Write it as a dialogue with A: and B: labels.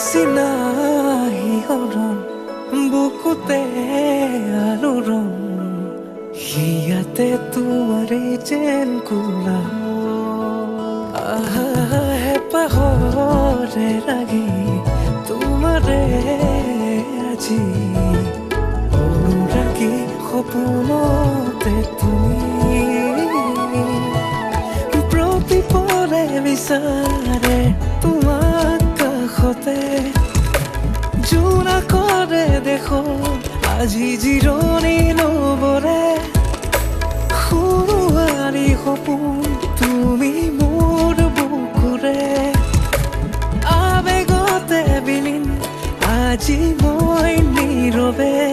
A: নিচিনা শিহৰণ বুকুতে আলোড়ন হিয়াতে তোমাৰে যেন কোলা আহা হেঁপাহৰে লাগি তোমাৰে আজি অনুৰাগী সপোনতে তুমি প্ৰতিপলে বিচাৰে তোমাক কাষতে জোনাকৰে দেখো আজি জিৰণি ল'বৰে সোণোৱালী সপোন তুমি মোৰ বুকুৰে আবেগতে বিলীন আজি মই নীৰৱে।